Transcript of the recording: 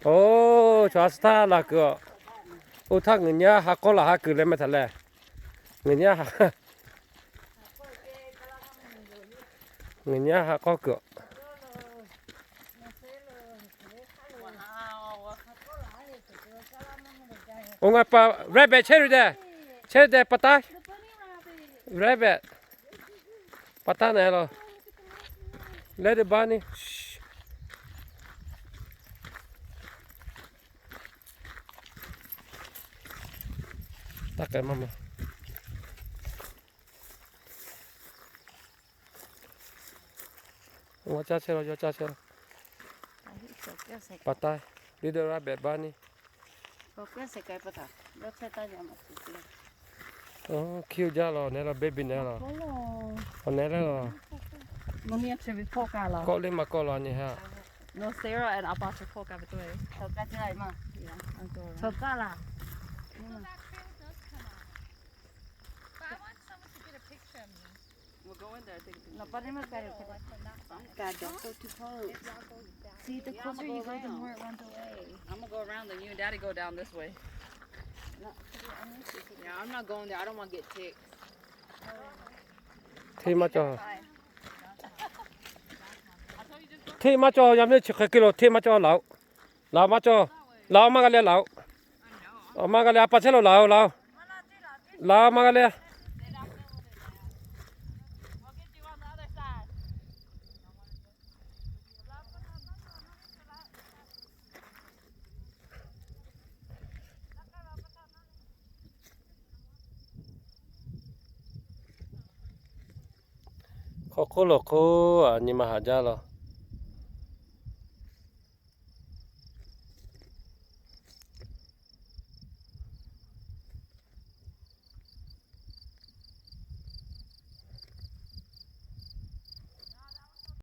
Oˇ, chaw a suh htaˇ la kuiˬ a. Oˇ htaˇ ngaˬ nyi a ha k'awˇ laˬ ha kuiˬ leh meh htaꞈ leh. Ngaˬ nyi a ha, ngaˬ nyi a ha k'awˇ kuiˬ a. Oˇ ngaˬ pa rabbit chehˇ ve deh, chehˇ ve deh pa taˇ, rabbit pa taˇ na lo, leh de baˇ ni. Taˇ k'ai maˇ ma. G'aw caˇ chehˇ la, yawˇ caˇ chehˇ la. Pa taˇ, little rabbit baˇ ni. Hkiˇ jaˇ la, awˬ nehˉ la, baby nehˉ la. Awˬ nehˉ la. Kawˆ liˇ maˇ kawˆ la nyi ha. See, the closer you go, the more it runs away. I'm gonna go around, then you and Daddy go down this way. Yeah, I'm not going there. I don't want to get ticks. Hteˇ maˇ cawˬ. Hteˇ maˇ cawˬ, yaꞈ nyi chi hk'e hk'e lo hteˇ maˇ cawˬ laˬ-oꞈ. Laˬ maˇ cawˬ. Laˬ-oꞈ, maˇ g'a leh laˬ-oꞈ. Maˇ g'a leh, a pa chehˇ lo laˬ-oꞈ, laˬ-oꞈ. Laˬ-oꞈ, maˇ g'a leh. Hk'aw hk'oˆ lo hk'oˆ a nyi ma haꞈ jaˇ la.